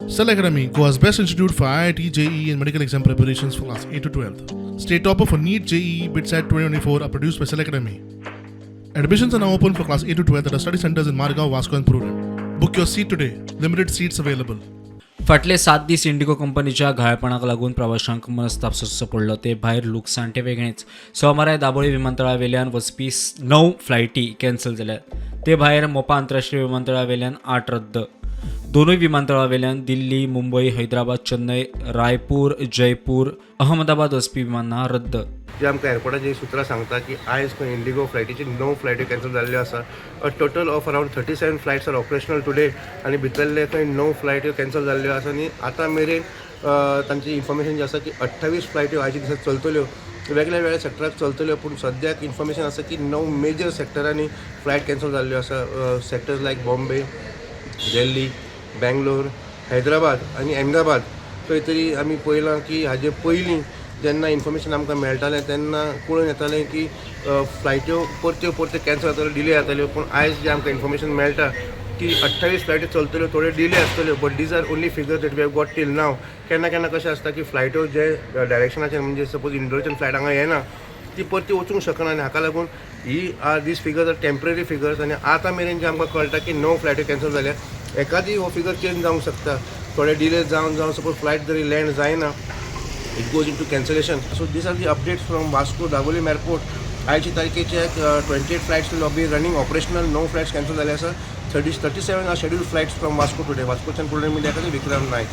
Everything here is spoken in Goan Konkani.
Cell Academy, Goa's best institute for IIT, JEE, and medical exam preparations for class 8 to 12. State topper for NEET, JEE, BITSAT 2024 are produced by Cell Academy. Admissions are now open for class 8 to 12 at our study centers in Margao, Vasco, and Prudent. Book your seat today. Limited seats available. फाटले 7 दीस इंडिगो कंपनीच्या घाळपणाक लागून प्रवाशांक मनस्ताप सोंसचो पडलो. ते भायर लुकसाण तें वेगळेंच. सोमाराय दाबोळी विमानतळा वेल्यान वचपी णव फ्लायटी कॅन्सल जाल्यात. ते भायर मोपा आंतरराष्ट्रीय विमानतळा वेल्यान आठ रद्द. दोनूय विमानतळा वेल्यान दिल्ली, मुंबय, हैदराबाद, चेन्नय, रायपूर, जयपूर, अहमदाबाद वचपी विमानां रद्द. जे आमकां एअरपोर्टाची सुत्रां सांगता की आयज खंय इंडिगो फ्लायटीची णव फ्लायटी कॅन्सल जाल्ल्यो आसा. A total of around 37 flights are operational today आनी भितरले खंय णव फ्लायट्यो कॅन्सल जाल्ल्यो आसा. आनी आतां मेरेन तांची इन्फॉर्मेशन जी आसा की 28 फ्लायट्यो आयच्या दिसा चलतल्यो, वेगळ्या वेगळ्या सेक्टराक चलतल्यो. पूण सद्याक इन्फॉर्मेशन आसा की णव मेजर सेक्टरांनी फ्लायट कॅन्सल जाल्ल्यो आसा, सेक्टर्स लायक बॉम्बे, दिल्ली, बेंगलोर, हैदराबाद आनी अहमदाबाद. खंय तरी आमी पळयलां की हाजे पयलीं जेन्ना इन्फॉर्मेशन आमकां मेळटालें तेन्ना कळून येतालें की फ्लायट्यो परत्यो परत्यो कॅन्सल जाताल्यो, डिले जाताल्यो. पूण आयज जें आमकां इन्फॉर्मेशन मेळटा की 28 फ्लायट्यो चलतल्यो, थोड्यो डिले आसतल्यो, but these are only figure that we have got till now. केन्ना केन्ना कशें आसता की फ्लायट्यो जे डायरेक्शनाचेर, म्हणजे सपोज इंडोरच्यान फ्लायट हांगा येना, ती परती वचूंक शकना आनी हाका लागून ही are these figures are temporary figures. आनी आतां मेरेन जे आमकां कळटा की णव फ्लायट्यो कॅन्सल जाल्या, एकादी हो फिगर चेंज जावंक शकता. थोडे डिले जावन जावन सपोज फ्लायट जरी लँड जायना, it goes into cancellation. So these are the updates from Vasco Dabolim Airport. आयच्या तारखेचे 28 flights will be running operational. णव फ्लायट्स कॅन्सल जाले आसा. 37 are scheduled flights from Vasco today. वास्कोच्यान प्रुडंट मिडिया खातीर विक्रम नायक.